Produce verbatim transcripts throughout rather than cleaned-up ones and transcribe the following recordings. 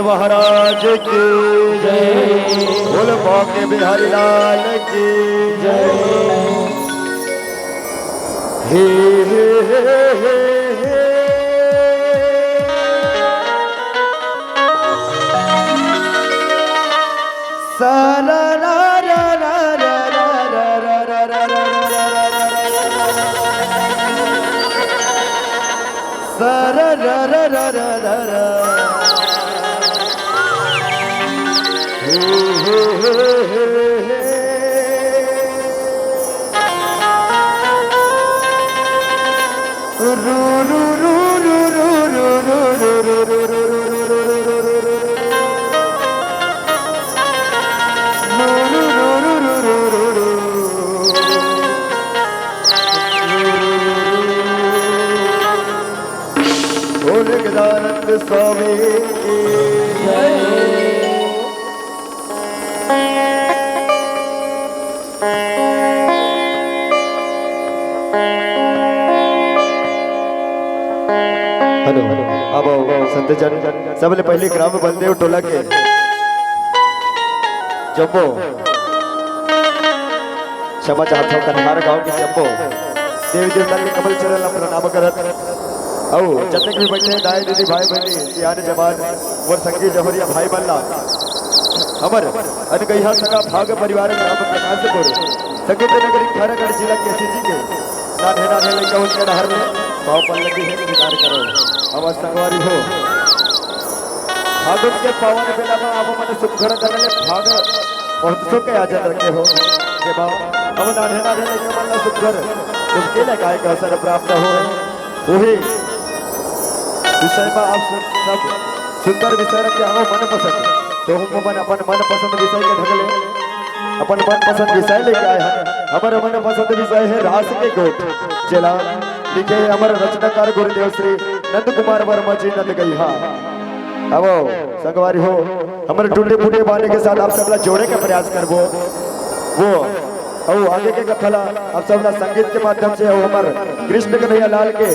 महाराज की जय। बोल बांके बिहारी लाल की जय। हे, हे, हे, हे, हे। सारा रा रा रा रा रा रा रा रा रा रा रा रा रा रा। सारा रा रा रा रा रा रा। हे, हे, हे, हे, हे। रू, रू, रू। बोल गजानंद स्वामी की जय। हेलो, अब संत जन, सबले पहले ग्राम बलदेव टोला के जम्मो क्षमा चाहत हव, कन्हार गांव के जम्मो देवी देवता के कमल चरण ला प्रणाम करत, अउ जतने भी बैठे दाई दीदी भाई बहनी सियान जवान, मोर संगी जहुरिया भाई मन ला हमर अनगइहा सगा भाग परिवार ग्राम प्रकाशपुर संगीत नगरी खैरागढ़ जिला केसीजी के नान्हे नान्हे लइका उनके डहर ले पाँव पल्लवी हे स्वीकार करो। हमर संगवारी हो, फागुन के पावन बेला में आप मन सुघर ढंग ले भाग महोत्सव के आयोजन रखे हो। जेमा हम नान्हे नान्हे लइका मन ला सुघर डुबकी लगाए के अवसर प्राप्त होय। उही विषय में आप सब, सब सुंदर विषय रखे हो मनपसंद। तो हम मन अपन मनपसंद विषय के ढंग ले अपन मनपसंद विषय लेके आए हैं। हमर मनपसंद विषय हे रास के गोठ, जेला लिखे हमर रचनाकार गुरुदेव श्री नंद कुमार वर्मा जी नंदगइहा। अब संगवारी हो, हमर टूटे फूटे बानी के साथ आप सबला जोड़े के प्रयास करबो। वो अउ आगे के कथा ला आप सबला संगीत के माध्यम से अउ हमर कृष्ण कन्हैया लाल के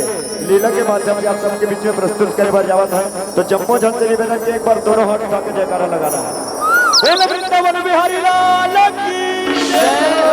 लीला के माध्यम से आप सबके बीच में प्रस्तुत करे बर जावत है। तो जम्मो झन से निवेदन के एक बार दोनों हाथ उठा के जयकारा लगाना है। बोल वृंदावन बिहारी लाल की जय हो।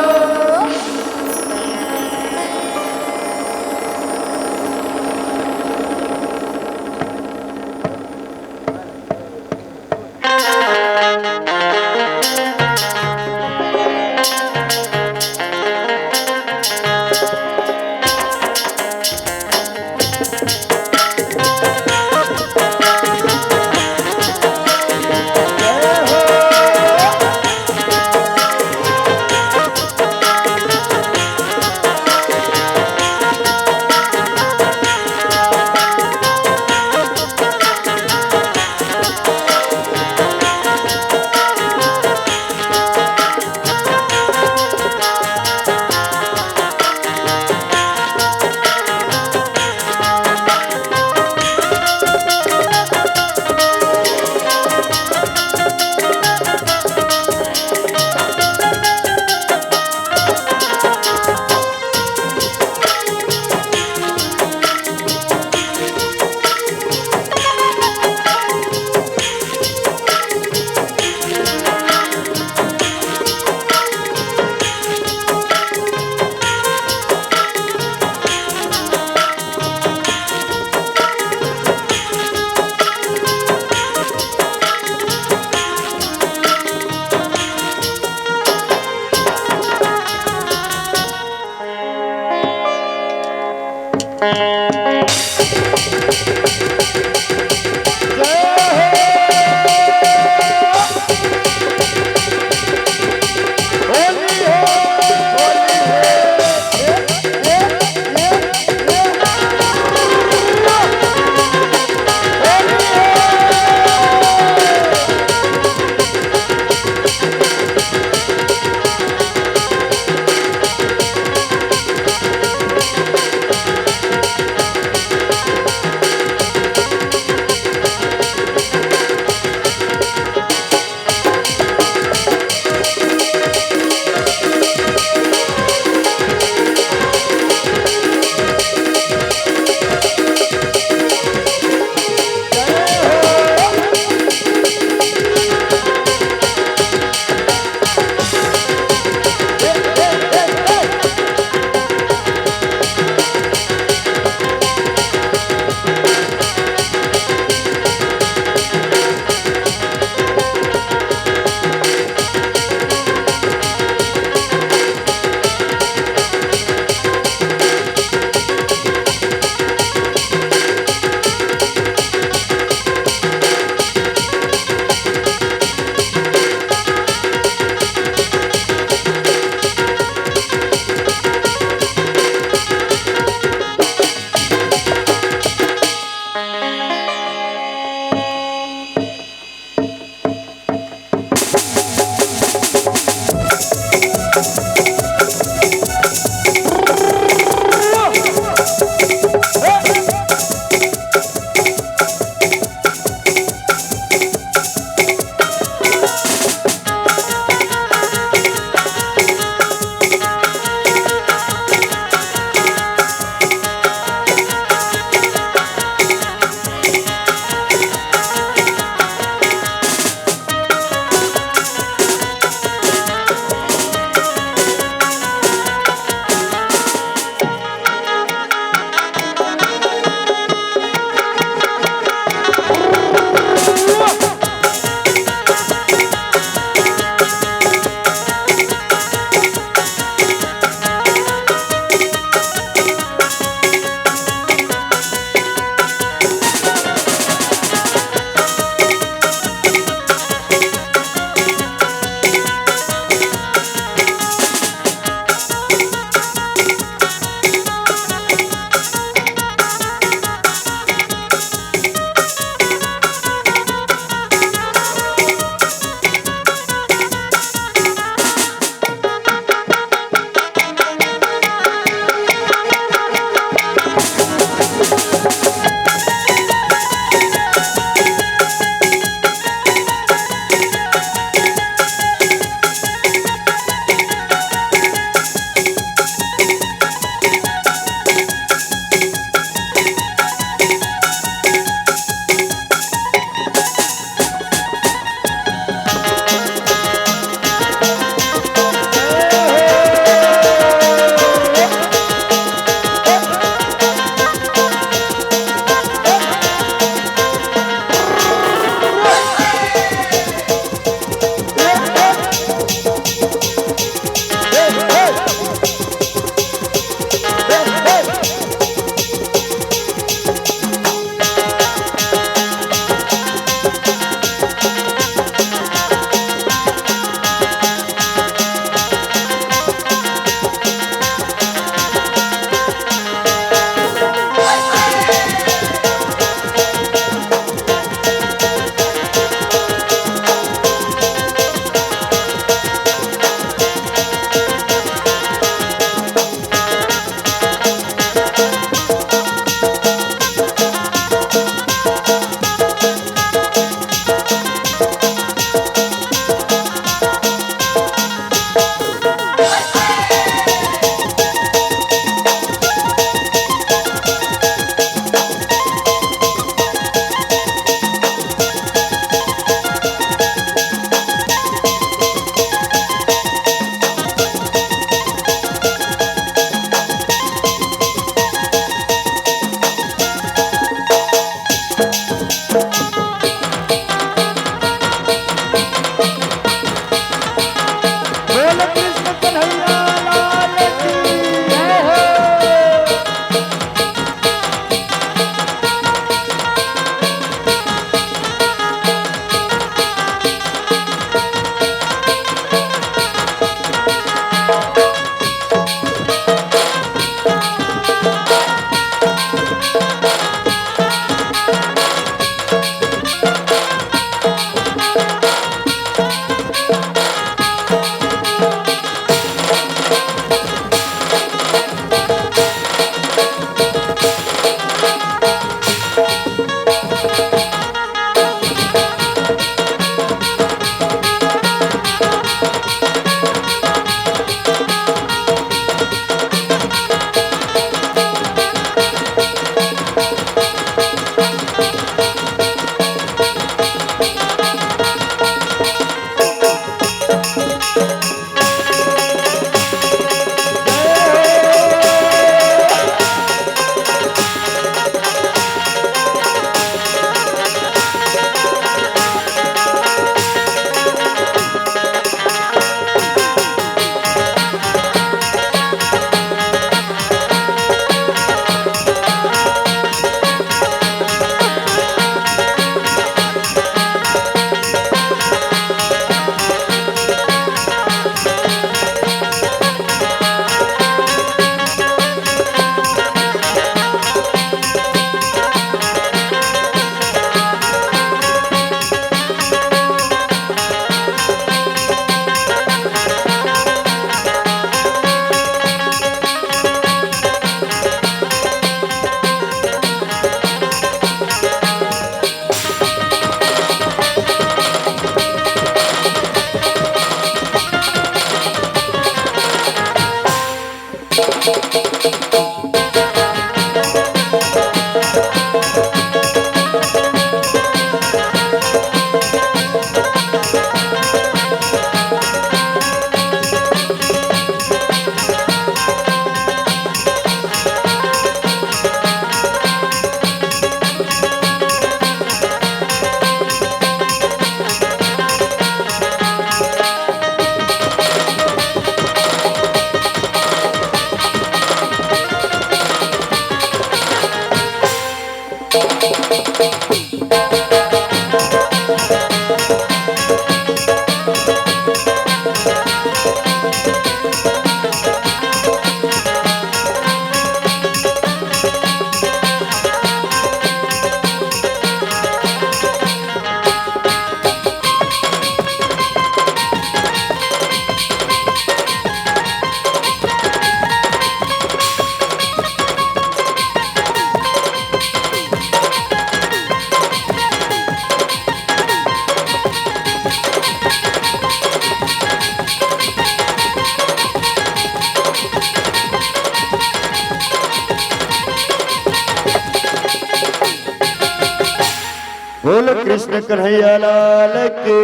बोलो कृष्ण कन्हैया लाल की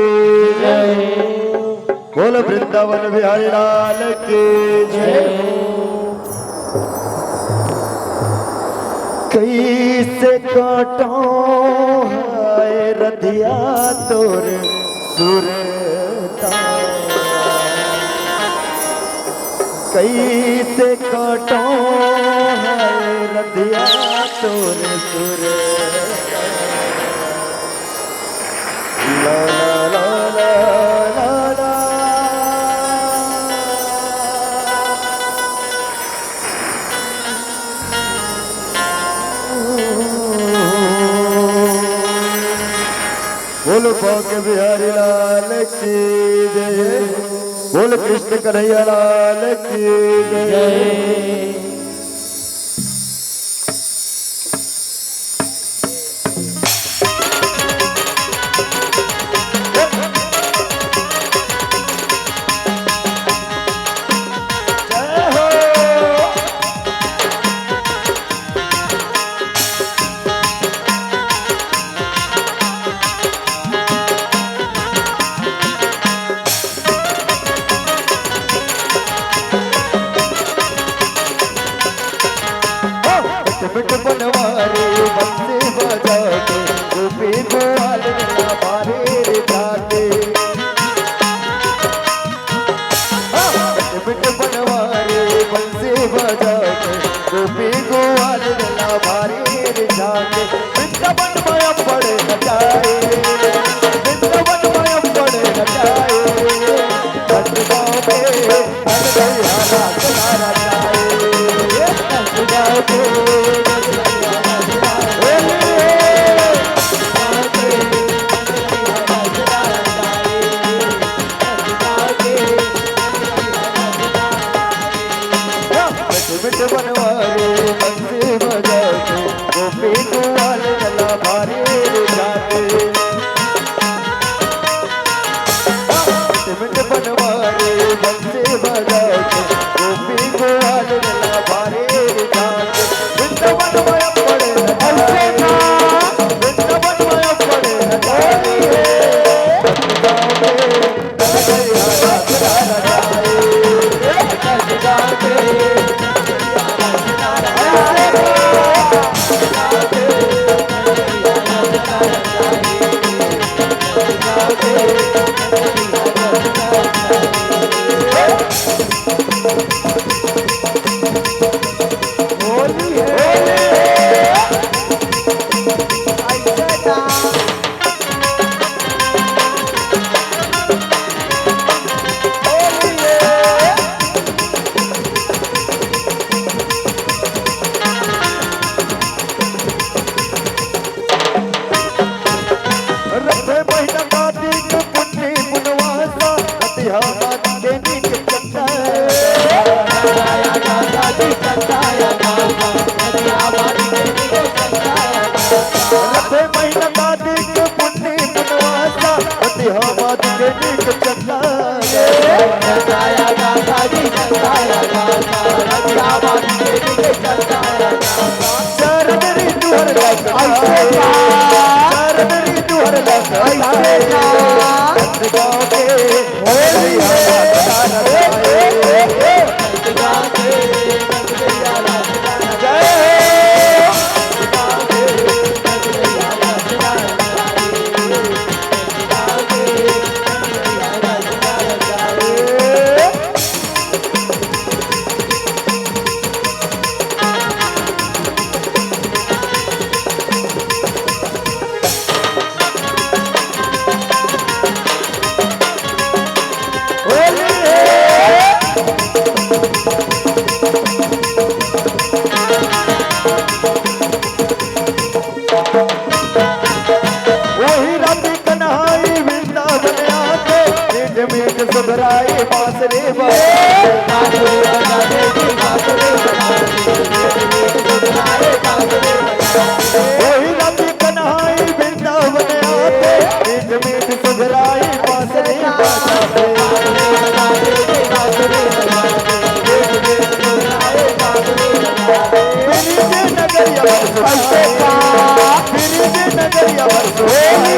जय। बोलो वृंदावन बिहारी लाल की जय। कैसे काटो है रतिया तोर सुरता, कैसे काटो है रतिया तोर सुरता। ला, ला, ला, ला, ला, ला। बोलो बांके बिहारी लाल की जय। बोलो कृष्ण कन्हैया लाल की जय। मिट बनवारी बंसी बजा के, गोपी ग्वाल मिला मारे रे जाके। मिट बनवारी बंसी बजा के, गोपी ग्वाल मिला मारे रे जाके। वृंदावन में अम्बड़ नचाए, वृंदावन में अम्बड़ नचाए। नंदगांव में नंद भैया नाच नारा जाए। नंदगांव में नंद भैया नाच नारा जाए। मिट बनवारी बंसी बजा के, गोपी ग्वाल मिला मारे रे जाके। मिट बनवारी बंसी बजा के, गोपी ग्वाल मिला मारे रे जाके। वृंदावन में अम्बड़ नचाए, वृंदावन में अम्बड़ नचाए। रथे महीना कार्तिक पुन्नी पुनवासा, रतिहा मात के नीक चंदा। रथे महीना कार्तिक पुन्नी पुनवासा, रतिहा मात के नीक चंदा। शरद ऋतु हर लख ऐसे का? शरद ऋतु हर लख ऐसे का? नंदगांव के होली है। जय हो। वही राती कन्हाई वृंदावन आके, मीठ मीठ सुधराई बांसुरी बजा। वही राती कन्हाई वृंदावन आके, मीठ मीठ सुधराई बांसुरी बजा। फिर जे नगरिया भर सुनाए, फिर जे नगरिया भर सुनाए।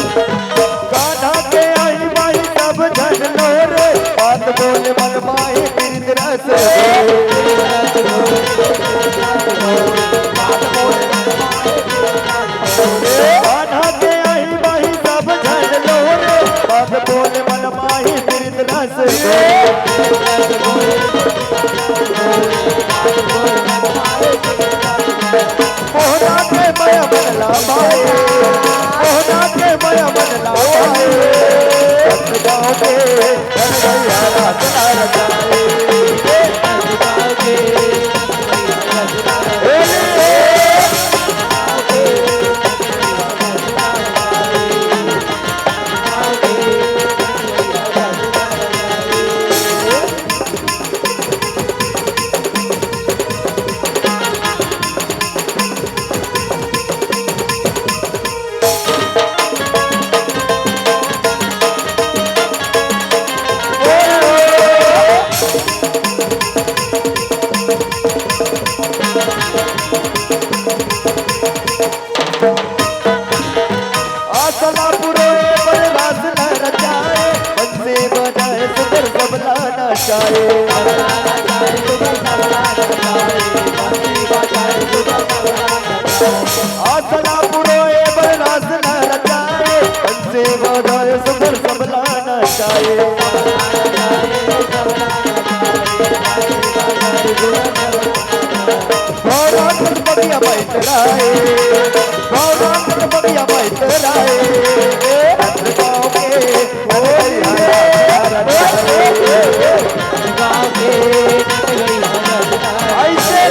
कान्हा के आई बाई सब झन लो रे, बात बोले मन माही प्रीत रस। कान्हा के आई बाई सब झन लो रे, बात बोले मन माही प्रीत रस। मोहना के मया मन ला भाए, मोहना के मया मन ला भाए। गाँव के धन भैया रात ना रचाए। आसला पुरोए पर रास न रचाए, बंसी बजाए सुंदर सबला नचाए। आसला पुरोए पर रास न रचाए, बंसी बजाए सुंदर सबला नचाए। भौरा कुछ बगिया बैठ रहा है, भौरा कुछ बगिया बैठ रहा है। गाँव के, गाँव के, गाँव के, ऐसे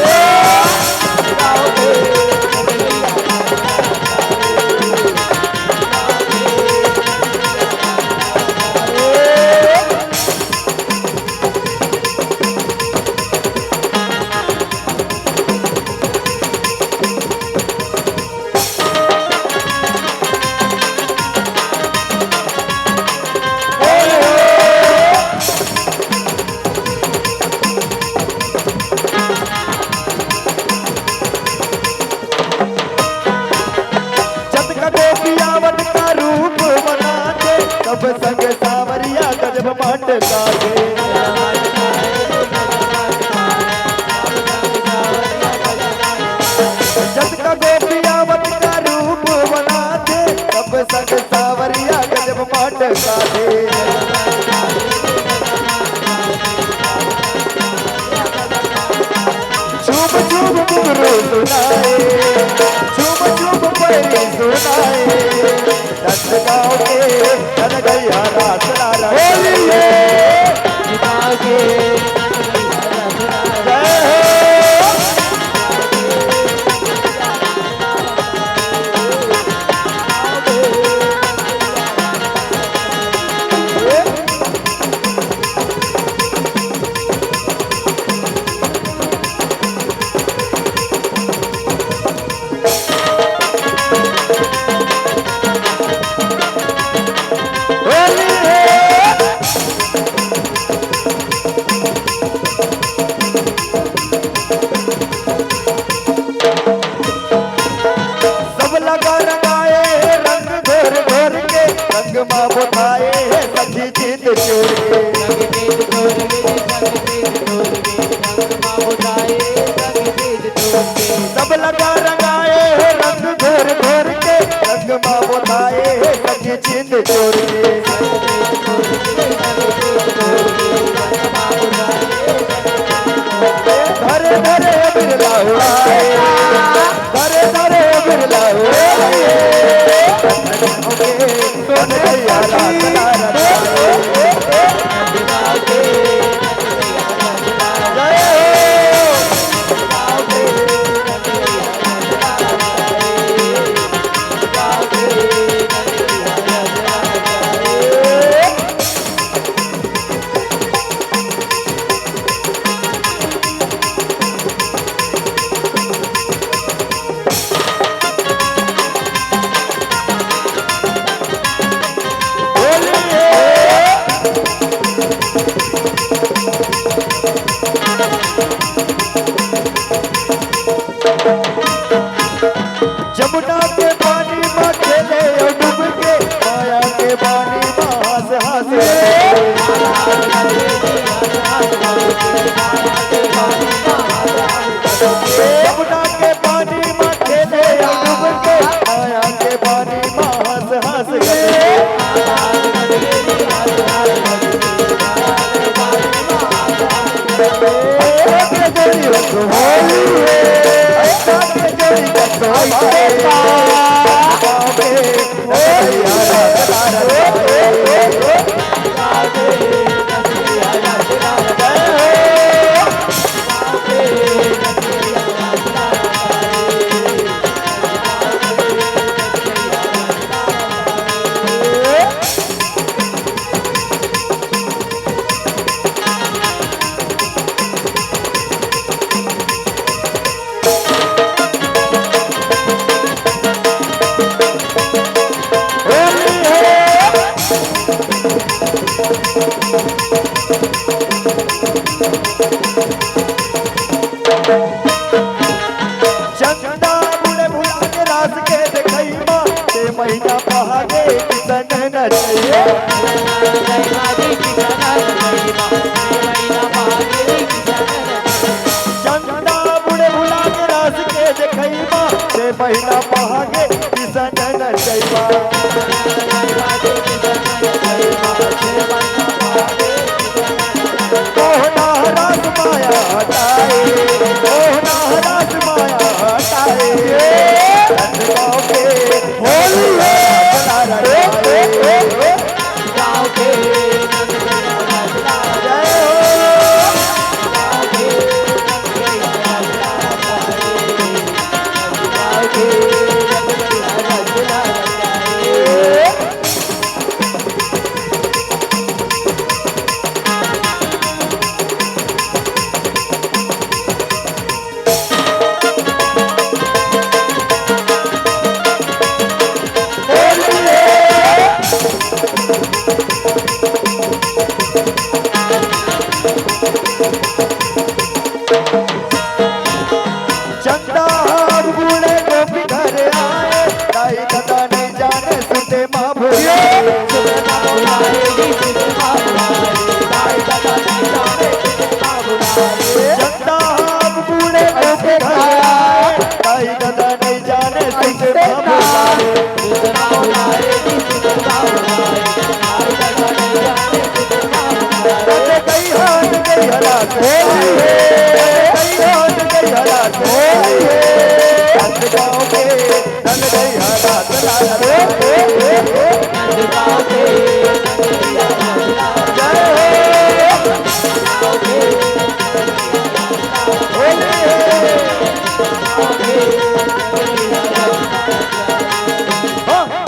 जतका गोपियावत का रूप बनाथे, सब संग सावरिया गजब माट काढ़े। जतका गोपियावत का रूप बनाथे, सब संग सावरिया गजब माट काढ़े। झूम झूम घुंघरू सुनाए, झूम झूम पैरी सुनाए। नंद गाँव के नंद गैया रास ला रंग। होली है। गाँव के जय हो। बिरला हो, धरे धरे बिरला हो, सोन गैया रात ना रचाए। जय हो। जमुना के पानी म खेले अउ डूब के, माया के पानी म हंस हंस के। जमुना के पानी म खेले अउ डूब के, माया के पानी म हंस हंस के। चंदा बुड़े भुला के रास के देखई मा, ते महीना पहागे किसन नचैया। चंदा बुड़े भुला के रास के देखई मा, ते महीना पहागे किसन नचैया। मोहना रास माया हटाए, मोहना रास माया हटाए। नंदगांव के होली है। गांव के जय हो। चंदा अब बूढ़े गोपी घर आए, दाई ददा नहीं जाने सुते माँ भुलाए। सुते माँ भुलाए जी, सुते माँ भुलाए, दाई ददा नहीं जाने सुते माँ भुलाए। चंदा अब बूढ़े गोपी घर आए, दाई ददा नहीं जाने सुते माँ भुलाए। सुते माँ भुलाए जी, सुते माँ भुलाए।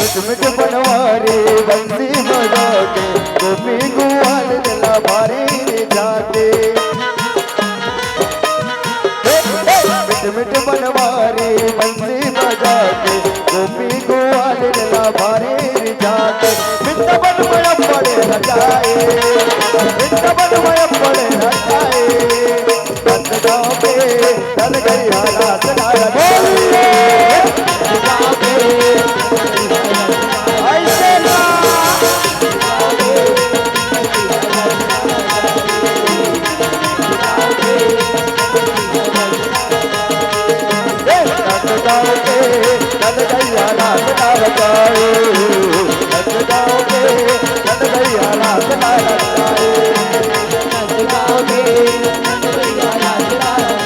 मिठ मिठ बनवारी बंसी बजा के, गोपी गुआल दिला भारी जाके। मिठ मिठ बनवारी बंसी बजा के, गोपी गुआल दिला भारी जाके। वृंदावन में बड़े नचाए, वृंदावन में बड़े नचाए। नंदगांव के नलगैया रास गाया। बोलिए। ऐसे ना। नंदगांव के नलगैया रास गाया। नंदगांव के नलगैया रास गाया। नंदगांव के नलगैया रास गाया।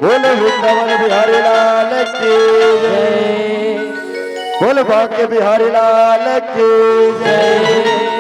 बोल वृंदावन बिहारी लाल की जय। बोल बांके बिहारी लाल की जय।